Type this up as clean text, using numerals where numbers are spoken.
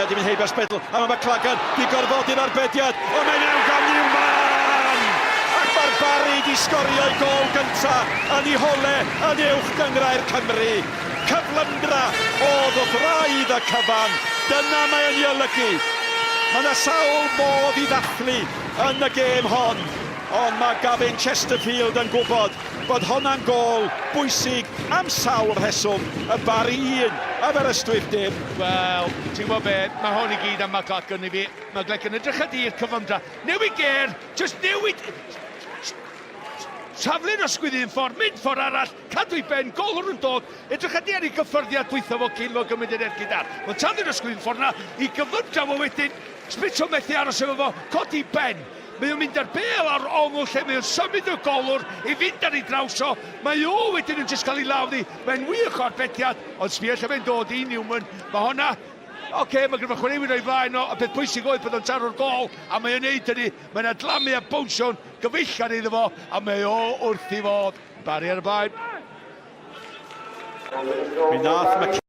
Mae di mynd heibio Spedl, a mae McLagan di gorfodi'r arbediad, o mae mewn gan Newman! Ac mae'r Barri di sgorio'i gôl gynta yn ei hole yn Uwch Gynghrair Cymru. Cyflymdra oedd wrth wraidd y cyfan, dyna mae o'n ei olygu. Mae yna sawl modd i ddathlu yn y gêm hon, ond mae Gavin Chesterfield yn gwybod bod honna'n gôl bwysig am sawl rheswm, y Barri un, Aberystwyth dim. Wel, ti'n gwybod be, mae hon i gyd am McLagan i fi. McLagan, edrycha di i'r cyflymdra. Newid gêr, jyst newid... Taflu'r ysgwydd un ffordd, mynd ffordd arall, cadw i ben, golwr yn dod. Edrycha di ar ei gyffyrddiad dwytha fo cyn fo gymryd yr ergyd ar. Mae'n taflu'r ysgwydd un ffordd na, i gyflymdra fo wedyn. Sbitso methu aros efo fo, codi ben. Mae o'n mynd â'r bêl ar ongl lle mae o'n symud y golwr i fynd ar ei draws o. Mae o wedyn yn jyst cael ei law ddi. Mae'n wych o arbediad, ond sbia lle mae'n dod i Newman. Mae honna, oce, okay, mae gyda chwaraewyr o'i flaen o, y peth pwysig oedd bod o'n taro'r gol, a mae o'n neud hynny. Mae'n adlamu a bownsio'n gyfeillgar iddo fo, a mae o wrth i fod. Barry ar y blaen. Mi nath